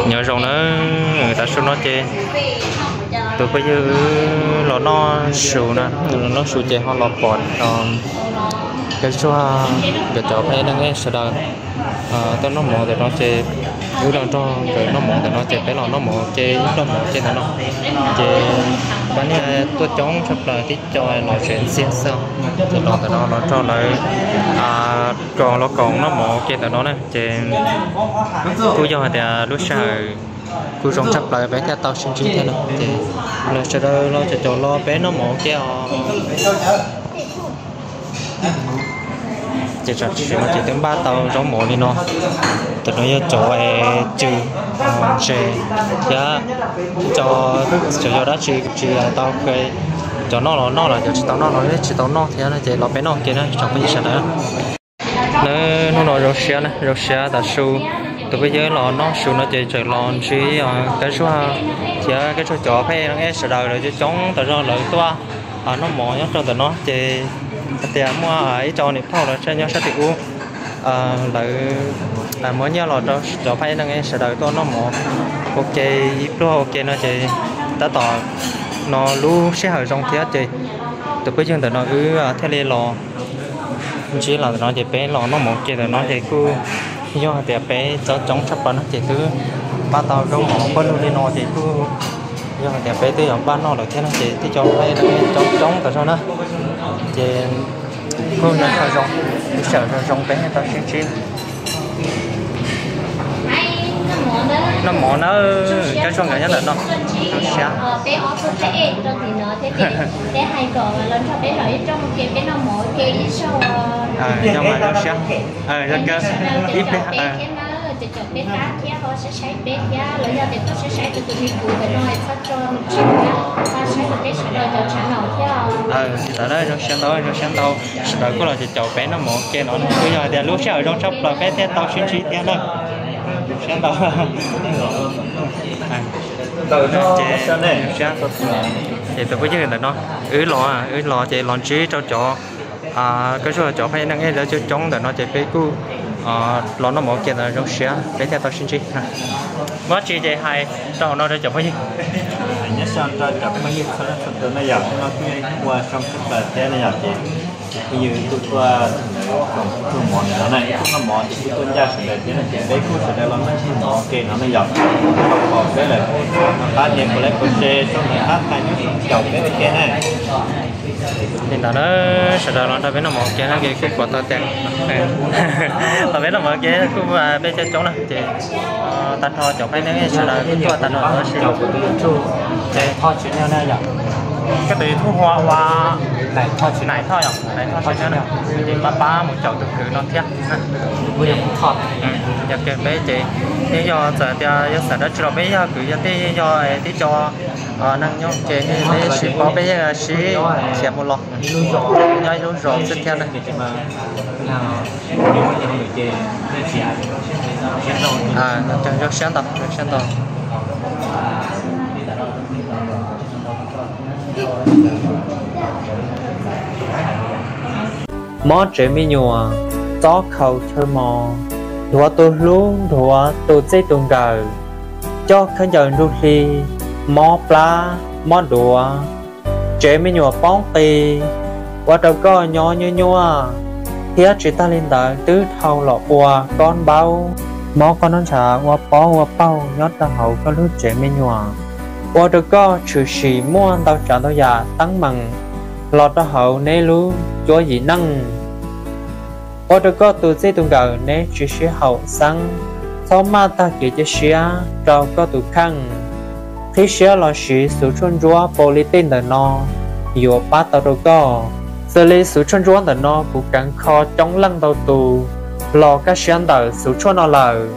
Nyob zoo na, tav su no ces tus phooj ywg wb los noj su na, los noj su ces ho los pom Kab Zuag nkawd cov phooj ywg sawv daws tuaj noj mov ntawm no ces wb los nrog nkawd noj mov ntawm no ces peb los noj mov ua ke ib plog mov ua ke ntawm no. Ces pab niag tuaj coob tshaj plaws tib co los tsev ntxiag xwb, ces los ntawm no los nrog lawv koom los koom noj mov ua ke ntawm no na ces kuj yog hais tias lub sij hawm kuj zoo tshaj plaws peb thiaj tau sib ntsib thiab na. Ces sawv daws los cov cov los peb noj mov ua ke os. Ces tam sim no ces twb npaj tau zaub mov li no. Tam no yog cov cws, ntses thiab cov, cov yog dab tsi tsis tau, cov noj los noj lawm, cov tsis tau noj los tsis tau noj thiab no ces los peb noj ua ke na tsoom phooj ywg sawv daws. Nawb, hnub no zoo siab na, zoo siab tav su tus phooj ywg los noj su no ces tseem los ntsib Kab Zuag thiab Kab Zuag cov phooj ywg sawv daws lawv coob coob tas zog lawv tuaj noj mov nyob rau ntawm no ces hais tias muaj ib co niam phauj los nyob sab tim ub, lawv muab nyiaj los rau cov phooj ywg sawv daws tuaj noj mov ua ke ib pluag ua ke no ces tab tom no lub sij hawm zoo thiab ces tus phooj ywg ntawm no wb thiaj li los ntsib los ntawm no ces peb los noj mov ua ke ntawm no ces kuj yog hais tias peb txob coob tshaj plaws no ces twb npaj tau zaub mov paj lug li no ces kuj yog hais tias peb twb yuav npaj noj lawm thiab no ces twb cov peb coob coob tas zog na. Ces kuj zoo zoo, lub sij hawm zoo zoo peb thiaj tau sib ntsib. Noj mov nawb, Kab Zuag nkawd nyob ntawm no. Zoo siab. Yog mas zoo siab. Yog kawg ib pliag. Txawm zoo siab ntau, zoo siab ntau, sawv daws kuj los ces caum peb noj mov ua ke no kuj yog hais tias lub sij hawm zoo tshaj plaws peb thiaj tau sib ntsib thiab na. Zoo siab ntau. Ces, ces tus phooj ywg ntawm no, wb los, wb los ces los ntsib rau cov, Kab Zuag cov phooj ywg neej lawv coob coob ntawm no ces peb kuj los noj mov ua ke ntawm zoo siab peb thiaj tau sib ntsib. Muaj dab tsi ces hais rau hauv no rau cov phooj ywg. Nyob zoo rau cov phooj ywg txhua leej txhua tus na yom, hnub no kuj yog ib hnub uas zoo tshaj plaws thiab na yom ces tus phooj ywg kuj tuaj koom tus mov ntawm no na, ib tug noj mov ces kuj tuaj ncaj sawv daws thiab no ces peb kuj sawv daws los noj ib tug mov ua ke no na yom. Pom peb lawm, pab nias kuv like kuv share, soj ntawm hab tais nyob zoo caum peb ua ke na. Li ntawd na, sawv daws los nrog peb noj mov ua ke no ces kuj pom tau tias, los peb noj mov ua ke kuj peb coob coob na ces tag nrho cov phooj ywg sawv daws kuj tuaj tag nrho tab sis ces Koj tus YouTube hu ua Nais Thoj Tswv Nyob, Nais Thoj Tswv Nyob, ces pab pab mus caum tus kwv no thiab. Yog kiag peb ces yeej yog txawm tias yog xav dab tsi los peb yog kwv yog tij, yog tib co neeg nyob ces peb sib paub peb yeej sib khiav mus los, nyob ib lub zos xwb thiab na. Zoo siab ntau, zoo siab ntau. Mob tsev me nyuam, txob khaus chaw mos, nthuav tus hlub nthuav tus txij tus nkawm, coj khaub ncaws nruj hli, mob plab mob duav, tsev me nyuam poob qis, ua rau koj nyob nyuaj nyuaj, thiab tsis tag li ntawd twb dhau los ua koj npaub. Mob koj noj ntshav ua pob ua paug nyob rau hauv koj lub tsev me nyuam, ua rau koj tshwm sim muaj ntau tsav ntau yam teeb meem los rau hauv neb lub cuab yim neej, ua rau koj tus txij tus nkawm neb tsis sib haum xeeb. Txhob maj tag kev cia siab rau koj tus kheej. Qhib siab los siv xub tshuaj ntsuab pau li tej ntawm no yuav pab tau rau koj. Xws li xub tshuaj ntsuab ntawm no kuv kheev kho coob leej ntau tus los kaj siab ntawm xub tshuaj no lawm.